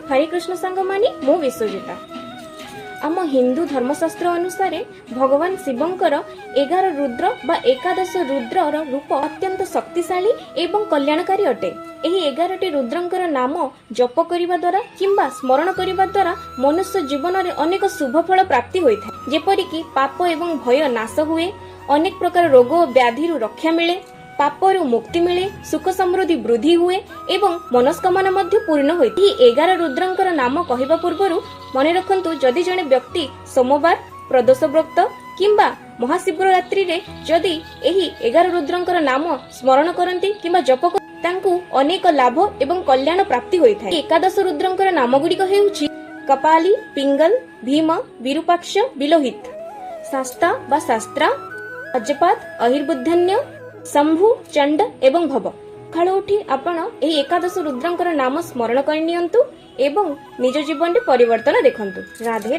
ହରେ କୃଷ୍ଣ ସାଙ୍ଗମାନେ, ମୁଁ ବିଶ୍ୱଜିତା। ଆମ ହିନ୍ଦୁ ଧର୍ମଶାସ୍ତ୍ର ଅନୁସାରେ ଭଗବାନ ଶିବଙ୍କର 11 ରୁଦ୍ର ବା ଏକାଦଶ ରୁଦ୍ରର ରୂପ ଅତ୍ୟନ୍ତ ଶକ୍ତିଶାଳୀ ଏବଂ କଲ୍ୟାଣକାରୀ ଅଟେ। ଏହି 11ଟି ରୁଦ୍ରଙ୍କର ନାମ ଜପ କରିବା ଦ୍ୱାରା କିମ୍ବା ସ୍ମରଣ କରିବା ଦ୍ୱାରା ମନୁଷ୍ୟ ଜୀବନରେ ଅନେକ ଶୁଭ ଫଳ ପ୍ରାପ୍ତି ହୋଇଥାଏ। ଯେପରିକି ପାପ ଏବଂ ଭୟ ନାଶ ହୁଏ, ଅନେକ ପ୍ରକାର ରୋଗ ଓ ବ୍ୟାଧିରୁ ରକ୍ଷା ମିଳେ, ପାପରୁ ମୁକ୍ତି ମିଳେ, ସୁଖ ସମୃଦ୍ଧି ବୃଦ୍ଧି ହୁଏ ଏବଂ ମନସ୍କାମନା ମଧ୍ୟ ପୂର୍ଣ୍ଣ ହୋଇଥାଏ। ଏହି 11 ରୁଦ୍ରଙ୍କର ନାମ କହିବା ପୂର୍ବରୁ ମନେ ରଖନ୍ତୁ, ଯଦି ଜଣେ ବ୍ୟକ୍ତି ସୋମବାର, ପ୍ରଦୋଷ ବ୍ରତ କିମ୍ବା ମହାଶିବରାତ୍ରିରେ ଯଦି ଏହି 11 ରୁଦ୍ରଙ୍କର ନାମ ସ୍ମରଣ କରନ୍ତି କିମ୍ବା ଜପ ତାଙ୍କୁ ଅନେକ ଲାଭ ଏବଂ କଲ୍ୟାଣ ପ୍ରାପ୍ତି ହୋଇଥାଏ। ଏକାଦଶ ରୁଦ୍ରଙ୍କର ନାମ ଗୁଡ଼ିକ ହେଉଛି କପାଲି, ପିଙ୍ଗଲ, ଭୀମ, ବିରୂପାକ୍ଷ, ବିଲୋହିତ, ଶାସ୍ତା ବା ଶାସ୍ତ୍ରା, ଅଜପାତ, ଅହିର୍ବୁଦ୍ଧନ୍ୟ, ଶମ୍ଭୁ, ଚଣ୍ଡ ଏବଂ ଭବ। ସକାଳୁ ଉଠି ଆପଣ ଏହି ଏକାଦଶ ରୁଦ୍ରଙ୍କର ନାମ ସ୍ମରଣ କରିନିଅନ୍ତୁ ଏବଂ ନିଜ ଜୀବନରେ ପରିବର୍ତ୍ତନ ଦେଖନ୍ତୁ। ରାଧେ।